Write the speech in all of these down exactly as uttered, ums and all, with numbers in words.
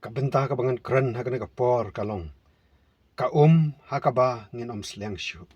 Ka bynta kaba ngan kren ha kane ka por ka long: Ka um ha kaba ngin ym sliang shuh.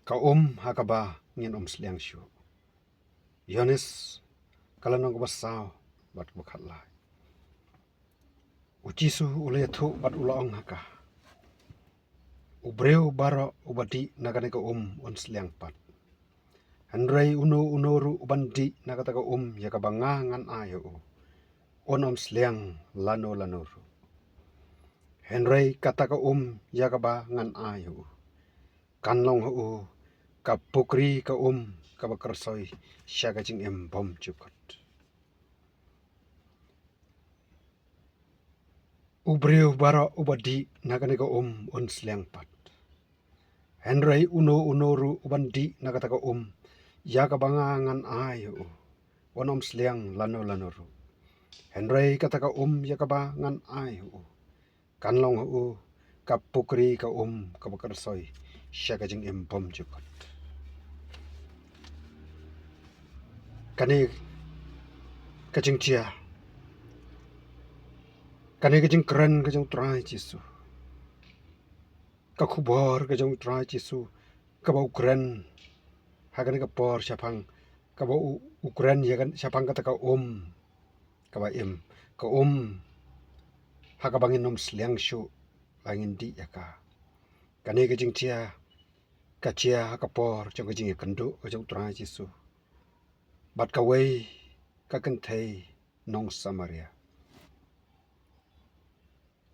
Ka um ha kaba ngin ym sliang shuh. Ïoannis ka lynnong kaba saw bad kaba khatlai. U Jisu u la ïathuh bad u la ong ha ka: U briew baroh uba dih na kane ka um un sliang pat. Hynrei uno uno ruh uban dih na kata ka um ïa kaba nga ngan ai ha u, un ym sliang lano lano ruh. Hynrei kata ka um ïa kaba ngan ai ha u kan long ha u ka pukri ka um kaba kyrsoi sha ka jingim bymjukut. U briew baroh uba dih na kane ka um un sliang pat. Hynrei uno uno ruh uban dih na kata ka um ïa kaba nga ngan ai ha u, un ym sliang lano lano ruh. Hynrei kata ka um ïa kaba ngan ai ha u kan long ha u ka pukri ka um kaba kyrsoi sha ka jingim bymjukut. Kane ka jingjia, kane ka jingkren ka jong U Trai Jisu, ka khubor ka jong U Trai Jisu kaba u kren ha kane ka por shaphang, kaba u, u kren ïa kan shaphang kata ka um kaba im, ka um ha kaba ngin ym sliang shuh ba ngin dih ïa ka. Kane ka jingjia ka jia ha ka por jong ka jingïakynduh ka jong U Trai Jisu bad kawei ka kynthei nong Samaria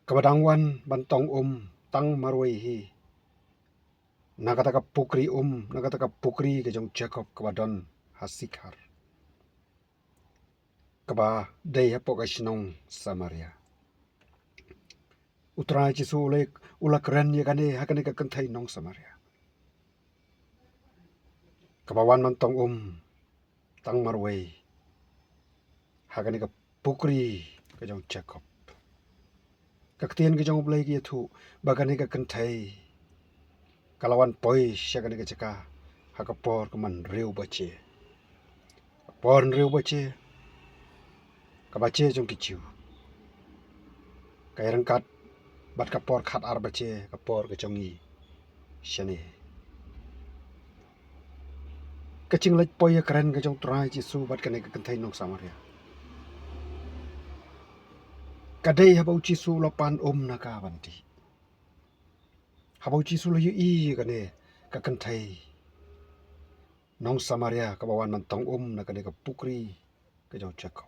kaba dang wan ban tong um tang marwei hi na kata ka pukri um, na kata ka pukri ka jong Jakob kaba don ha Sikhar, kaba dei hapoh ka shnong Samaria. U Trai Jisu u la, u la kren ïa kane ha kane ka kynthei nong Samaria kaba wan ban tong um tang marwei ha kane ka pukri ka jong Jakob. Ka ktien ka jong U Blei ka ïathuh ba kane ka kynthei ka la wan poi sha kane ka jaka ha ka por ka man hynriew baje. Ka por hynriew baje, ka baje jong ki Jiw, ka ïaryngkat bad ka por khatar baje, ka por ka jong ngi shane. Ka jingleit poi ïakren ka jong U Trai Jisu bad kane ka kynthei nong Samaria ka dei haba U Jisu u la pan um na ka ban dih. Haba U Jisu u la ïohi ïa kane ka kynthei nong Samaria kaba wan ban tong um na kane ka pukri ka jong Jakob,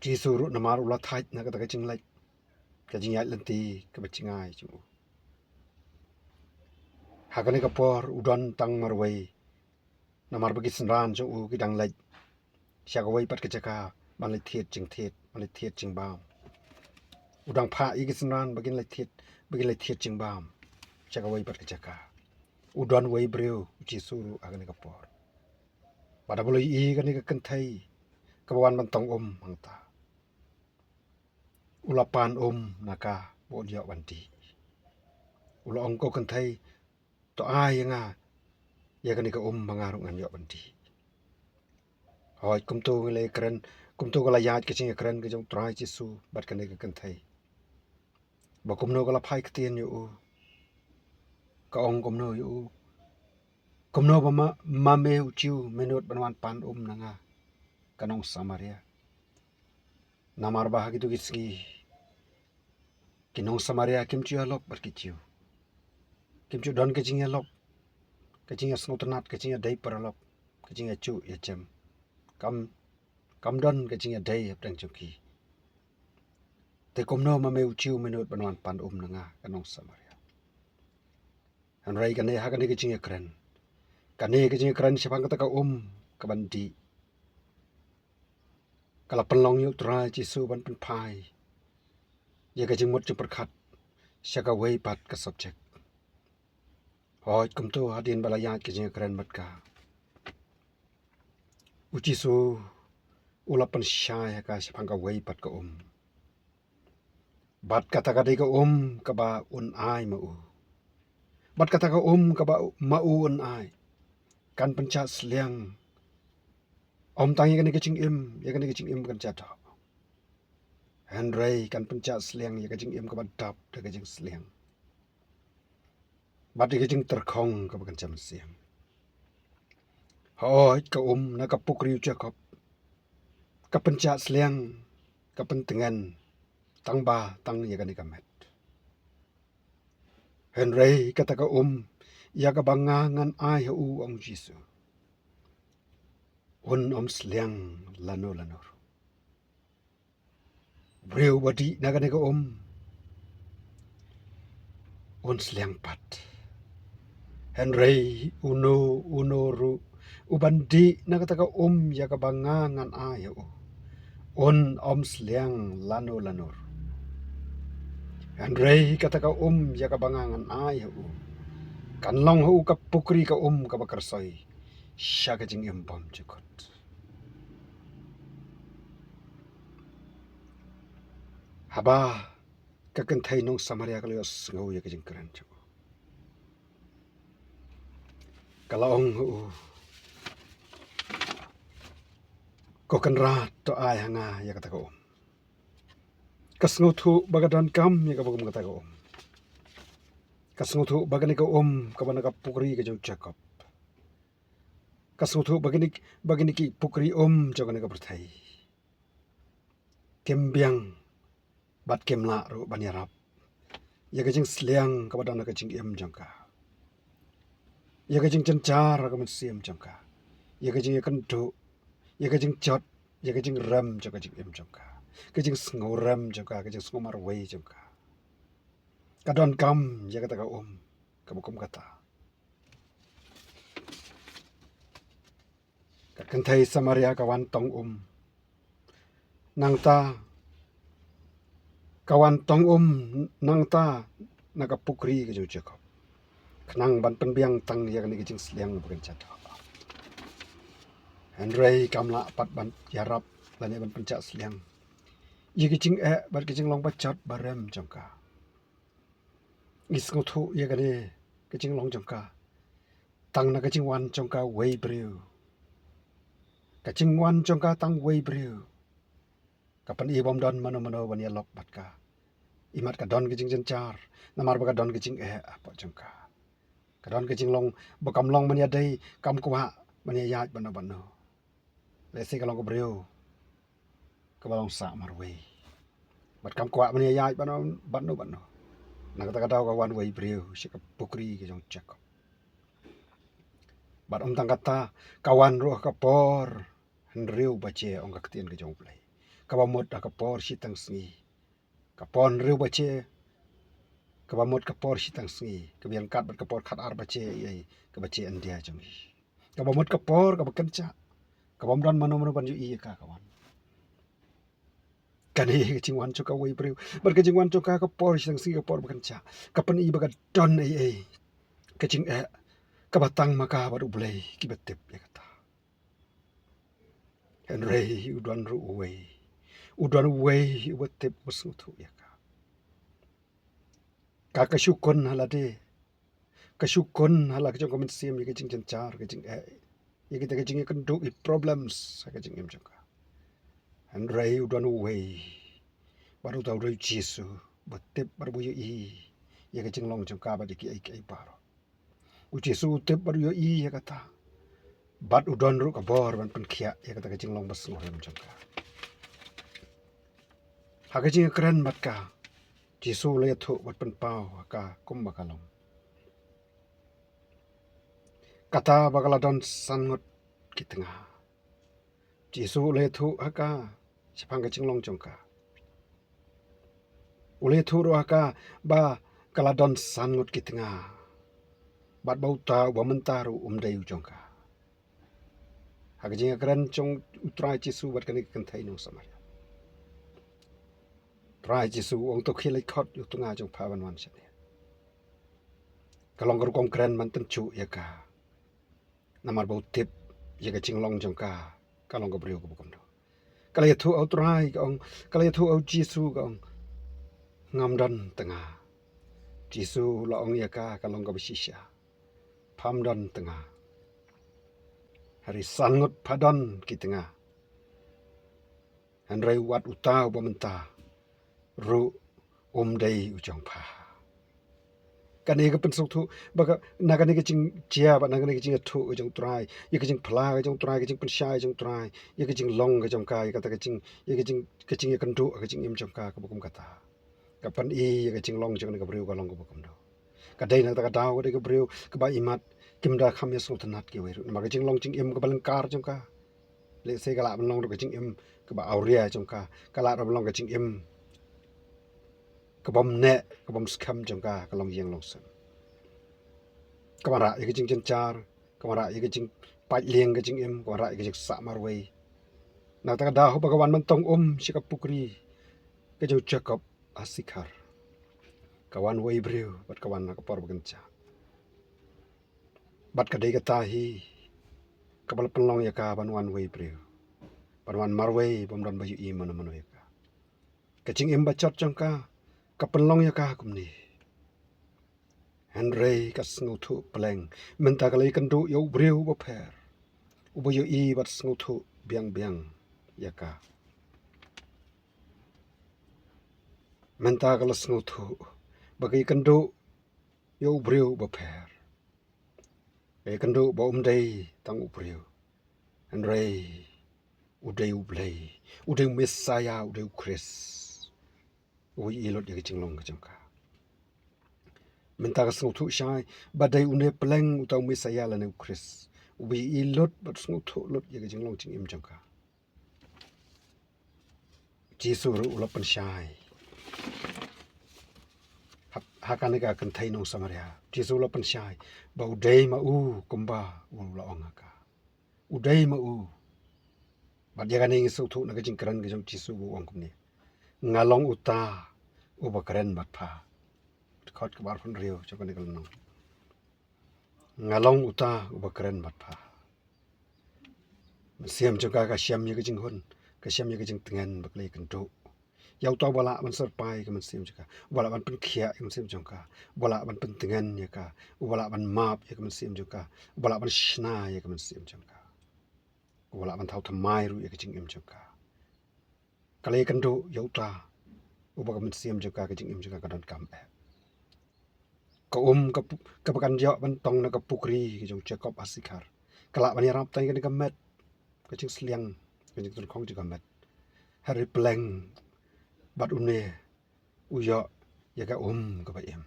Jisu ruh namar u la thait na kata ka jingleit, ka jingïaid lynti kaba jngai jong u, ha kane ka por u don tang marwei. Namar ba ki synran jong u ki dang leit sha kawei pat ka jaka ban leit thied jingthied, ban leit thied jingbam. U dang phah ïa ki synran ba kin leit thied, ba kin leit thied jingbam sha kawei pat ka jaka. U don wei briew, U Jisu ruh ha kane ka por. Bad haba u la ïohi ïa kane ka kynthei kaba wan ban tong um hangta, u la pan um na ka ba un ïoh ban dih. U la ong, ko kynthei, to ai ïa nga ïa kane ka um ba nga ruh ngan ïoh ban dih. Hooid, kumto ngi la kren, kumto ka la ïaid ka jingïakren ka jong U Trai Jisu bad kane ka kynthei. Ba kumno ka la phai ktien ïa u, ka ong kumno ïa u: Kumno ba ma, ma me u Jiw me nud ban wan pan um na nga, ka nong Samaria? Namar ba ha kito ki sngi ki nong Samaria kim ju ïalok bad ki Jiw. Kim ju don ka jingïalok, ka jingïasngewtynnat, ka jingïadei paralok, ka jingïajuh ïajem. Kam, kam don ka jingïadei hapdeng jong ki. Te kumno ma me u Jiw me nud ban wan pan um na nga, ka nong Samaria? Hynrei kane, ha kane ka jingïakren, kane ka jingïakren shaphang kata ka um kaban dih, ka la pynlong ïa U Trai Jisu ban pynphai ïa ka jingmut jingpyrkhat sha kawei pat ka subject. Hooid, kumto hadien ba la ïaid ka jingïakren bad ka, U Jisu u la pynshai ha ka shaphang kawei pat ka um. Bad kata ka dei ka um kaba un ai ma u. Bad kata ka um kaba ma u un ai kan pynjah sliang ym tang ïa kane ka jingim, ïa kane ka jingim kan jada, Hynrei kan pynjah sliang ïa ka jingim kaba dap da ka jingsliang, bad ïa ka jingtyrkhong kaba kan jam sliang. Hooid, ka um na ka pukri u Jakob ka pynjah sliang, ka pyntngen tang ba tang ïa kane ka met. Hynrei kata ka um ïa kaba nga ngan ai ha u, ong Jisu, un ym sliang lano lano. Briew ba dih na kane ka um un sliang pat. Hynrei uno uno ruh uban dih na kata ka um ïa kaba nga ngan ai ha u, un ym sliang lano lano. Hynrei kata ka um ïa kaba nga ngan ai ha u kan long ha u ka pukri ka um kaba kyrsoi sha ka jingim bymjukut. Haba ka kynthei nong Samaria ka la ïohsngew ïa ka jingkren jong u, ka la ong ha u, ko Kynrad, to ai ha nga ïa kata ka um. Ka sngewthuh ba ka donkam ïa kaba kum kata ka um. Ka sngewthuh ba kane ka um kaba na ka pukri ka jong u Jakob, ka sngewthuh ba kine, ba kine ki pukri um jong kane ka pyrthei kim biang bad kim lah ruh ban ïarap ïa ka jingsliang kaba don ha ka jingim jong ka, ïa ka jingjynjar ha ka mynsiem jong ka, ïa ka jingïakynduh, ïa ka jingjot, ïa ka jingrem jong ka jingim jong ka, ka jingsngewrem jong ka, ka jingsngew marwei jong ka. Ka donkam ïa kata ka um kaba kum kata. Ka kynthei Samaria ka wan tong um. Nangta ka wan tong um nangta na ka pukri ka jong u Jakob, khnang ban pynbiang tang ïa kane ka jingsliang ba kan jot. Hynrei kam lah pat ban ïarap lane ban pynjah sliang ïa ka jingeh bad ka jinglong ba jot ba rem jong ka. Ngi sngewthuh ïa kane ka jinglong jong ka tang na ka jingwan jong ka wei briew. Ka jingwan jong ka tang wei briew ka pyni bym don mano mano ban ïalok bad ka. Imat ka don ka jingjynjar namar ba ka don ka jingeh hapoh jong ka. Ka don ka jinglong ba kam long ban ïadei, kam kwah ban ïaid bad no bad no. Lehse ka long ka briew kaba long sah marwei bad kam kwah ban ïaid bad no bad no. Na kata ka daw ka wan wei briew sha ka pukri ka jong u Jakob. Bad ym tang kata, ka wan ruh ha ka por hynriew baje, ong ka ktien ka jong U Blei, kaba mut ha ka por shiteng sngi. Ka por hynriew baje, kaba mut ka por shiteng sngi, kaba ïaid kat bad ka por khatar baje, ïa ka baje India jong ngi. Kaba mut ka por kaba kynjah, kaba ym don mano mano ban ïohi ïa ka, ka wan. Kane ka jingwan jong ka wei briew bad ka jingwan jong ka ha ka por shiteng sngi, ka por ba kynjah, ka pyni ba ka don ei ei, ka jingeh kaba tang ma ka bad U Blei kiba tip ïa kata. Hynrei u don ruh uwei, u don uwei uba tip, uba sngewthuh ïa ka. Ka, ka shu kun ha lade, ka shu kun ha la ka jong ka mynsiem ïa ka jingjynjar, ka jingeh, ïa kita ka jingïakynduh, ki problems ha ka jingim jong ka. Hynrei u don uwei, bad uta u dei u Jisu, uba tip bad uba ïohi ïa ka jinglong jong ka bad ïa kiei kiei baroh. U Jisu u tip bad u ïohi ïa kata, bad u don ruh ka bor ban pynkhiah ïa kata ka jinglong ba sngewrem jong ka. Ha ka jingïakren bad ka, Jisu u la ïathuh bad pynpaw ha ka kumba ka long. Kata ba ka la don san ngut ki tnga. Jisu u la ïathuh ha ka shaphang ka jinglong jong ka. U la ïathuh ruh ha ka ba ka la don san ngut ki tnga, bad ba uta uba mynta ruh um dei u jong ka. Ha ka jingïakren jong U Trai Jisu bad kane ka kynthei nong Samaria, U Trai Jisu u ong, to khie leit khot ïa u tnga jong pha ban wan shane. Ka long ka rukom kren ban tynjuh ïa ka. Namar ba u tip ïa ka jinglong jong ka, ka long ka briew kaba kumno. Ka la ïathuh ha U Trai, ka ong, ka la ïathuh ha U Jisu, ka ong, ngam don tnga. Jisu u la ong ïa ka, ka long kaba shisha, pham don tnga. Hynrei san ngut pha don ki tnga. Hynrei wat uta uba mynta ruh um dei u jong pha. Kane ka pynsngewthuh ba ka, na kane ka jingjia bad na kane ka jingïathuh ka jong u Trai, ïa ka jingphla ka jong u Trai, ka jingpynshai ka jong u Trai, ïa ka jinglong ka jong ka, ïa kata ka jing, ïa ka jing, ka jingïakynduh ka jingim jong ka kaba kum kata. Ka pyni ïa ka jinglong jong kane ka briew ka long kaba kumno. Ka dei na kata ka daw ka dei ka briew kaba imat kim da kham ïasngewtynnat kiwei ruh namar ka jinglong jingim kaba lyngkar jong ka. Lehse ka lah ban long ruh ka jingim kaba awria jong ka, ka lah ruh ban long ka jingim ka bym neh, ka bym skhem jong ka, ka long ïing long sem. Ka wanrah ïa ka jingjynjar, ka wanrah ïa ka jingpait lieng ka jingim, ka wanrah ïa ka jingsah marwei. Na kata ka daw haba ka wan myntong um sha ka pukri ka jong u Jakob ha Sikhar, ka wan uwei u briew bad ka wan ha ka por ba kynjah. Bad ka dei kata hi kaba la pynlong ïa ka ban wan uwei u briew, ban wan marwei bym don ba ïohi mano mano ïa ka. Ka jingim bajot jong ka ka pynlong ïa ka kumne. Hynrei ka sngewthuh pleng, mynta ka la ïakynduh ïa u briew uba pher, uba ïohi bad sngewthuh biang biang ïa ka. Mynta ka la sngewthuh ba ka ïakynduh ïa u briew uba pher. Ka ïakynduh ba um dei tang u briew, hynrei u dei U Blei, u dei u Messaïah, u dei u Khrist uba ïohi lut ïa ka jinglong ka jong ka. Mynta ka sngewthuh shai ba dei une pleng uta u Messaïah lane u Khrist uba ïohi lut bad sngewthuh lut ïa ka jinglong jingim jong ka. Jisu ruh u la pynshai ha, ha kane ka kynthei nong Samaria. Jisu u la pynshai ba u dei ma u kumba u la ong ha ka. U dei ma u. Bad ïa kane ngi sngewthuh na ka jingkren ka jong Jisu ba u ong kumne, nga long uta uba kren bad pha. Dkhot kaba arphew hynriew jong kane ka lynnong. Nga long uta uba kren bad pha. Mynsiem jong ka ka shem ïa ka jinghun, ka shem ïa ka jingtngen ba ka la ïakynduh ïa uta uba lah ban syrpai ïa ka mynsiem jong ka, uba lah ban pynkhiah ïa ka mynsiem jong ka, uba lah ban pyntngen ïa ka, uba lah ban map ïa ka mynsiem jong ka, uba lah ban shna ïa ka mynsiem jong ka, uba lah ban thaw thymmai ruh ïa ka jingim jong ka. Ka la ïakynduh ïa uta uba ka mynsiem jong ka, ka jingim jong ka ka donkam eh. Ka um ka pu-, kaba kan ïoh ban tong na ka pukri ka jong u Jakob ha Sikhar ka lah ban ïarap tang ïa kane ka met, ka jingsliang, ka jingtyrkhong jong ka met. Hynrei pleng bad une u ïoh ïa ka um kaba im,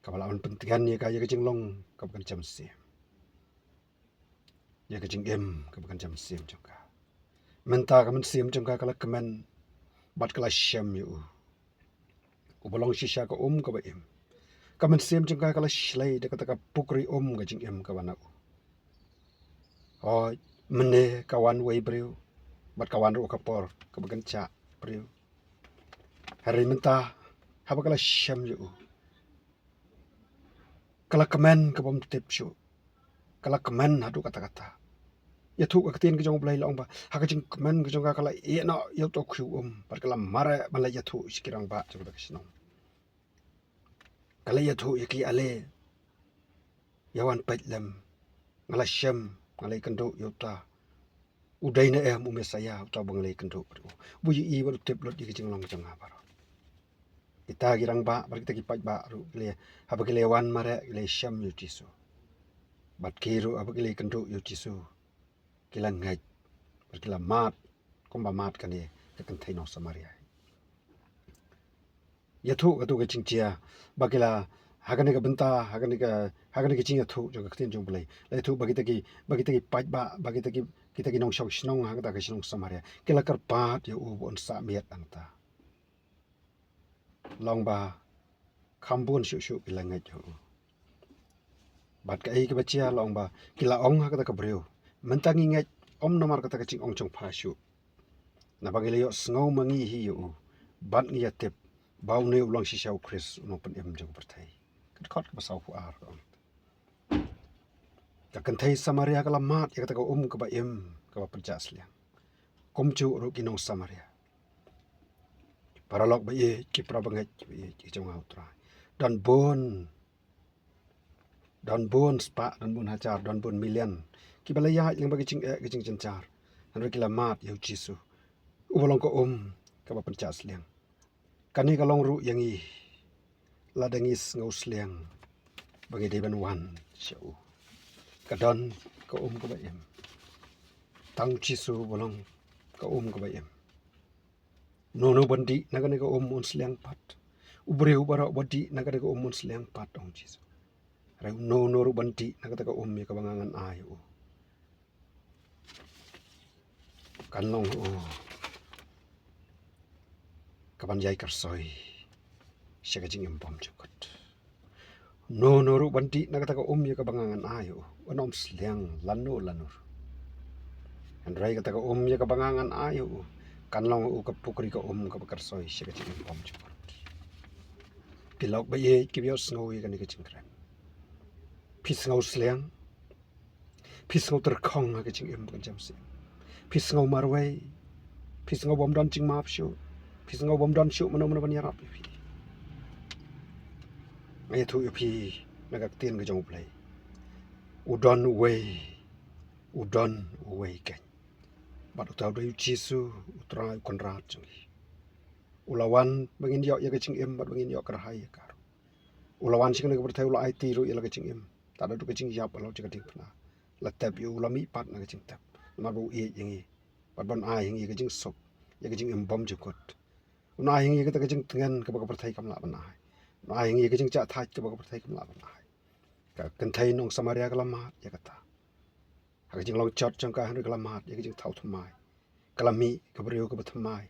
kaba lah ban pyntngen ïa ka ïa ka jinglong kaba kan jem siem, ïa ka jingim kaba kan jem siem jong ka. Mynta ka mynsiem jong ka ka la kmen bad ka la shem ïa u uba long shisha ka um kaba im. Ka mynsiem jong ka ka la shlei da kata ka pukri um ka jingim kaba na u. Hooid, mynne ka wan uwei u briew bad ka wan ruh ha ka por kaba kynjah briew. Hynrei mynta haba ka la shem ïa u, ka la kmen ka bym tip shuh. Ka la kmen haduh katta katta. Ïathuh ka ktien ka jong U Blei la ong ba ha ka jingkmen ka jong ka ka la ïeh noh ïa uta u khiew um bad ka la mareh ban leit ïathuh sha ki rangbah jong kata ka shnong. Ka la ïathuh ïa ki, ale, ïa wan peit lem, nga la shem, nga la ïakynduh ïa uta u dei ne em u Messaïah uta uba nga la ïakynduh bad u, uba ïohi bad u tip lut ïa ka jinglong jong nga baroh. Kita ki rangbah bad kita ki paidbah ruh ki la, haba ki la wan mareh ki la shem ïa u Jisu. Bad ki ruh haba ki la ïakynduh ïa u Jisu ki la ngeit bad ki la mad kumba mad kane ka kynthei nong Samaria. Ïathuh katu ka jingjia ba ki la, ha kane ka bynta, ha kane ka, ha kane ka jingïathuh jong ka ktien jong U Blei, la ïathuh ba kita ki, ba kita ki paidbah, ba kita ki, kita ki nongshong shnong ha kata ka shnong Samaria ki la kyrpad ïa u ba un sah miet hangta. La ong ba kham bun shuh shuh ki la ngeit ïa u. Bad kaei kaba jia, la ong ba ki la ong ha kata ka briew, mynta ngi ngeit, ym namar kata ka jingong jong pha shuh, naba ngi la ïohsngew ma ngi hi ïa u bad ngi ïatip ba une u long shisha u Khrist, u nongpynim jong ka pyrthei. Ka dkhot kaba sawphew ar ka ong, ka kynthei Samaria ka la mad ïa kata ka um kaba im, kaba pynjah sliang. Kumjuh ruh ki nong Samaria, paralok ba ïeit, ki para bangeit ba ïeit ki jong nga U Trai, don bun, don bun spah, don bun hajar, don bun million kiba la ïaid lyngba ki jingeh ki jingjynjar, hynrei ki la mad ïa u Jisu uba long ka um kaba pynjah sliang. Kane ka long ruh ïa ngi, lada ngi sngew sliang ba ngi dei ban wan sha u. Ka don ka um kaba im. Tang u Jisu ba long ka um kaba im. Uno uno ban dih na kane ka um un sliang pat. U briew baroh ba dih na kane ka um un sliang pat, ong Jisu. Hynrei uno uno ruh ban dih na kata ka um ïa kaba nga ngan ai ïa u, kan long u kaban ïai kyrsoi sha ka jingim bymjukut. Uno uno ruh ban dih na kata ka um ïa kaba nga ngan ai ïa u, un ym sliang lano lano ruh. Hynrei kata ka um ïa kaba nga ngan ai ïa u, kan long u ka pukri ka um kaba kyrsoi sha ka jingim bymjukut. Ki lok ba ïeit kiba ïohsngew ïa kane ka jingkren, phi sngew sliang? Phi sngew tyrkhong ha ka jingim ba kynja mynsiem? Phi sngew marwei? Phi sngew bym don jingmap shuh? Phi sngew bym don shuh mano mano ban ïarap ïa phi? Nga ïathuh ïa phi na ka ktien ka jong U Blei, u don uwei, u don uwei keiñ. Bad uta u dei u Jisu, u Trai, u Kynrad jong ngi. U la wan ba ngin ïoh ïa ka jingim bad ba ngin ïoh kyrhai ïa ka ruh. U la wan sha kane ka pyrthei, u la aiti ruh ïa la ka jingim. Tad haduh ka jingïap halor jong ka diengphna. La tep ïa u, u la mihpat na ka jingtep, namar ba u ïeit ïa ngi, bad ban ai ïa ngi ka jingsuk, ïa ka jingim bymjukut. Un ai ïa ngi kata ka jingtngen kaba ka pyrthei kam lah ban ai. Un ai ïa ngi ka jingjahthait kaba ka pyrthei kam lah ban ai. Ka kynthei nong Samaria ka la mad ïa kata ha ka jinglong jot jong ka, hynrei ka la mad ïa ka jingthaw thymmai. Ka la mih ka briew kaba thymmai.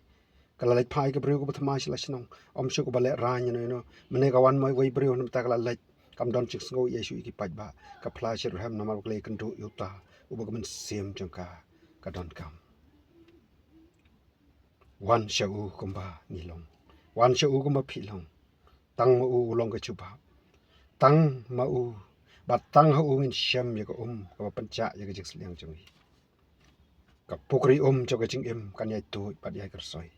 Ka la leit phai ka briew kaba thymmai sha la shnong. Ym shuh kaba lehraiñ ïano ïano. Mynne ka wan ma uwei u briew, na bynta ka la leit, kam don jingsngew ïa shuh ïa ki paidbah. Ka phla sha ruh hem namar ba ka la ïakynduh ïa uta uba ka mynsiem jong ka ka donkam. Wan sha u kumba ngi long. Wan sha u kumba phi long. Tang ma u u long ka jubab. Tang ma u, bad tang ha u ngin shem ïa ka um kaba pynjah ïa ka jingsliang jong ngi. Ka pukri um jong ka jingim kan ïai tuid bad ïai kyrsoi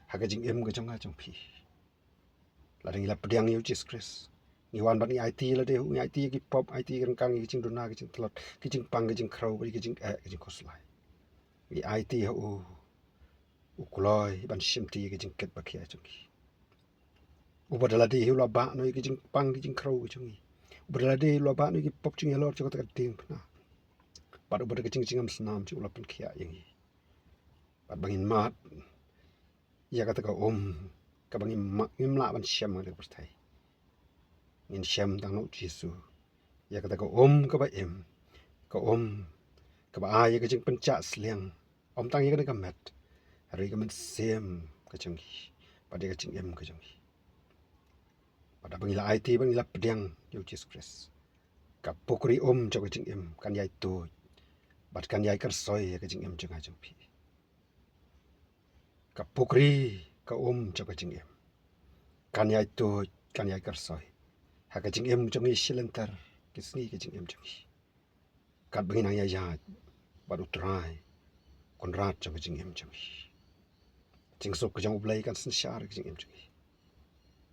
ha ka jingim ka jong nga jong phi. Lada ngi la pdiang ïa u Jisu Khrist, ngi wan bad ngi aiti lade, ngi aiti ïa ki pop, aiti ïa ki ryngkang, ïa ki jingduna, ki jingtlot, ki jingpang, ki jingkhrew, ki jingeh, ki jingkhuslai. Ngi aiti ha u, u kloi ban shimti ïa ki jingkit ba khia jong ngi. Uba da lade hi u la bah noh ïa ki jingpang ki jingkhrew ki jong ngi. Uba da lade hi u la bah noh ïa ki pop jong ngi halor jong kata ka diengphna. Bad uba da ka jingjngem snam jong u la pynkhiah ïa ngi. Bad ba ngin mad ïa kata ka um kaba ngim ma-, ngim lah ban shem ha kane ka pyrthei. Ngin shem tang na u Jisu ïa kata ka um kaba im, ka um kaba ai ïa ka jingpynjah sliang, ym tang ïa kane ka met, hynrei ïa ka mynsiem ka jong ngi bad ïa ka jingim ka jong ngi. Bad haba ngi la aiti bad ngi la pdiang ïa u Jisu Khrist, ka pukri um jong ka jingim kan ïai tuid bad kan ïai kyrsoi ïa ka jingim jong nga jong phi. Ka pukri ka um jong ka jingim kan ïai tuid, kan ïai kyrsoi ha ka jingim jong ngi shilynter ki sngi ka jingim jong ngi. Katba ngi nang ïaid bad u Trai, Kynrad jong ka jingim jong ngi, ka jingsuk ka jong U Blei kan synshar ha ka jingim jong ngi.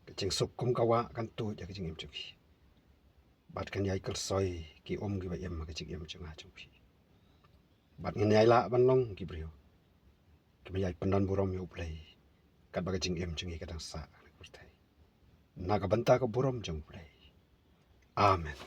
Ka jingsuk kum ka wah kan tuid ha ka jingim jong ngi bad kan ïai kyrsoi ki um kiba im ha ka jingim jong nga jong phi. Bad ngin ïai lah ban long ki briew kiba ïai pyndon burom ïa U Blei katba ka jingim jong ngi ka dang sah ha kane ka pyrthei, na ka bynta ka burom jong U Blei. Amen.